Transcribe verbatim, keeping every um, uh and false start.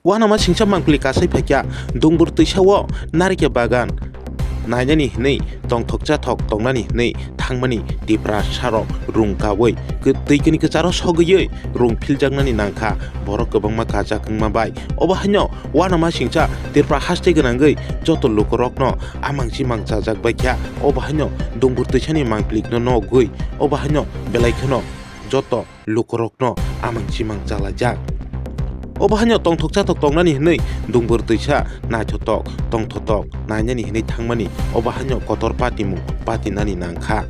Uanama singcha mangpili kasai phaikya Dungbur twisao narikya bagan nainani hinwi tongthok chathok tongnani hinwi thangmani Tiprasarok rung kawi twi kini kwcharo sogwiwi rung philjaknani nangkha borok kwbangma kajak wngma bai. Obo haino uanama singcha Tripura haste gwnangwi joto lukurokno amang chimang chajak baikha. Obo haino Dungbur twisani mangpilikno nogwi obo haino belai kheno joto lukurokno amang chimang chalaijak. Obo haino tongthok chathok tongnani hinwi Dungbur twisa naithotok tongthotok nainani hinwi thangmani obo haino kotor patimung patinani nangkha.